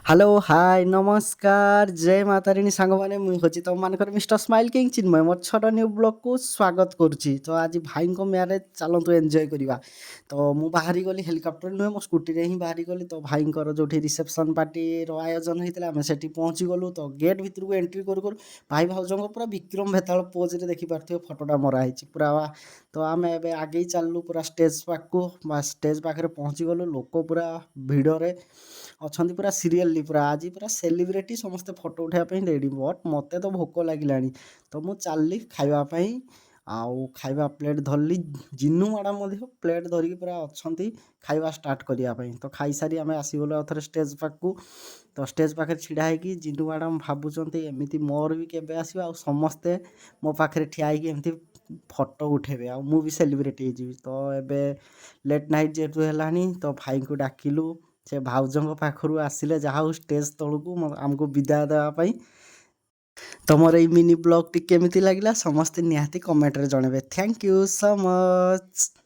Hello, ହାଏ, ନମସ୍କାର, ଜୟ ମା ତାରିଣୀ ସାଙ୍ଗମାନେ। ମୁଁ ହେଉଛି ତୁମମାନଙ୍କର ମିଷ୍ଟର ସ୍ମାଇଲ୍ କିଙ୍ଗ ଚିନ୍ମୟ। ମୋର ଛୋଟ ନ୍ୟୁ ବ୍ଲଗ୍କୁ ସ୍ୱାଗତ କରୁଛି। ତ ଆଜି ଭାଇଙ୍କ ମ୍ୟାରେଜ୍, ଚାଲନ୍ତୁ ଏନ୍ଜୟ କରିବା। ତ ମୁଁ ବାହାରି ଗଲି, ହେଲିକପ୍ଟର ନୁହେଁ, ମୋ ସ୍କୁଟିରେ ହିଁ ବାହାରି ଗଲି। ତ ଭାଇଙ୍କର ଯେଉଁଠି ରିସେପସନ୍ ପାର୍ଟିର ଆୟୋଜନ ହେଇଥିଲା, ଆମେ ସେଠି ପହଞ୍ଚିଗଲୁ। ତ ଗେଟ୍ ଭିତରକୁ ଏଣ୍ଟ୍ରି କରୁ କରୁ ଭାଇ ଭାଉଜଙ୍କ ପୁରା ବିକ୍ରମ ଭେତାଳ ପୋଜ୍ରେ ଦେଖିପାରୁଥିବେ, ଫଟୋଟା ମରା ହେଇଛି ପୁରା। ତ ଆମେ ଏବେ ଆଗେଇ ଚାଲିଲୁ ପୁରା ଷ୍ଟେଜ୍ ପାଖକୁ ବା ଷ୍ଟେଜ୍ ପାଖରେ ପହଞ୍ଚିଗଲୁ। ଲୋକ ପୁରା ଭିଡ଼ରେ ଅଛନ୍ତି, ପୁରା ସିରିଏଲି, ପୁରା ଆଜି ପୁରା ସେଲିବ୍ରିଟି ସମସ୍ତେ ଫଟୋ ଉଠାଇବା ପାଇଁ ରେଡ଼ି। ବଟ୍ ମୋତେ ତ ଭୋକ ଲାଗିଲାଣି, ତ ମୁଁ ଚାଲିଲି ଖାଇବା ପାଇଁ ଆଉ ଖାଇବା ପ୍ଲେଟ୍ ଧରିଲି। ଜିନୁ ମ୍ୟାଡ଼ାମ୍ ମଧ୍ୟ ପ୍ଲେଟ୍ ଧରିକି ପୁରା ଅଛନ୍ତି ଖାଇବା ଷ୍ଟାର୍ଟ କରିବା ପାଇଁ। ତ ଖାଇସାରି ଆମେ ଆସିଗଲୁ ଆଉ ଥରେ ଷ୍ଟେଜ୍ ପାଖକୁ। ତ ଷ୍ଟେଜ୍ ପାଖରେ ଛିଡ଼ା ହେଇକି ଜିନୁ ମ୍ୟାଡ଼ାମ୍ ଭାବୁଛନ୍ତି, ଏମିତି ମୋର ବି କେବେ ଆସିବ ଆଉ ସମସ୍ତେ ମୋ ପାଖରେ ଠିଆ ହେଇକି ଏମିତି ଫଟୋ ଉଠେଇବେ ଆଉ ମୁଁ ବି ସେଲିବ୍ରିଟି ହେଇଯିବି। ତ ଏବେ ଲେଟ୍ ନାଇଟ୍ ଯେହେତୁ ହେଲାଣି, ତ ଭାଇଙ୍କୁ ଡାକିଲୁ। ସେ ଭାଉଜଙ୍କ ପାଖରୁ ଆସିଲେ ଯାହା ହଉ ଷ୍ଟେଜ୍ ତଳକୁ ଆମକୁ ବିଦାୟ ଦେବା ପାଇଁ। ତମର ଏଇ ମିନି ବ୍ଲଗ୍ଟି କେମିତି ଲାଗିଲା, ସମସ୍ତେ ନିହାତି କମେଣ୍ଟରେ ଜଣେଇବେ। Thank you so much.